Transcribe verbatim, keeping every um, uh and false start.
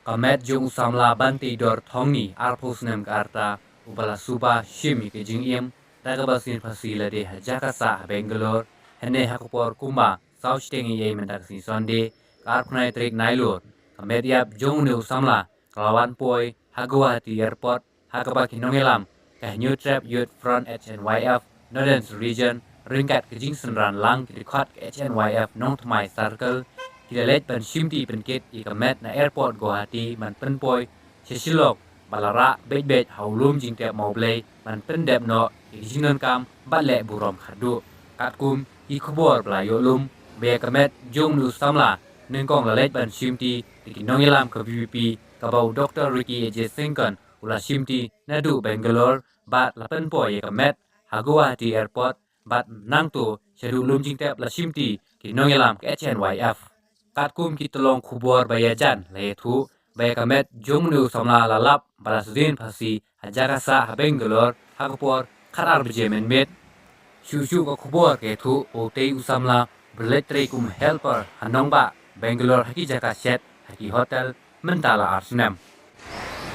Ka met jong u samla Banteidor Thongni, arphew snem ka rta, uba la suba shim ïa ka jingim da kaba sngewsih lade ha jaka sah ha Bangalore, hynne ha ka por kumba saw shiteng eiei mynta ka sngi Sunday, ka arphew khyndai tarik Nailur. Ka met ïap jong une u samla ka la wan poi ha Guwahati Airport, ha kaba ki nongïalam ka Hynñiewtrep Youth Front, H N Y F, Northern Region, ryngkat ka jingsynran lang ki dkhot ka H N Y F Nongthymmai Circle, ki la leit ban shimti pynkit ïa ka met na airport Guwahati ban pynpoi sha Shillong, bad la rah beit beit ha u lum jingtep Mawblei ban pyndep noh ïa ki jingdonkam bad leh burom khatduh. Katkum ki khubor ba la ïoh lum, ba ïa ka met jong une u samla nyngkong la leit ban shimti da ki nongïalam ka V P P, kaba u Doktor Ricky A J Syngkon u la shimti naduh Bangalore, bad la pynpoi ïa ka met ha Guwahati Airport, bad nangta shaduh lum jingtep la shimti ki nongïalam ka H N Y F. Katkum ki tyllong khubor ba ïajan la ïathuh ba ïa ka met jong une u samla la lap bad la sdien phasi ha jaka sah ha Bangalore ha ka por khatar baje mynmiet. Shuh shuh ka khubor ka ïathuh ba utei u samla u la leit trei kum helper ha nongbah Bangalore ha ki jaka shet, ha ki hotel, mynta la ar snem.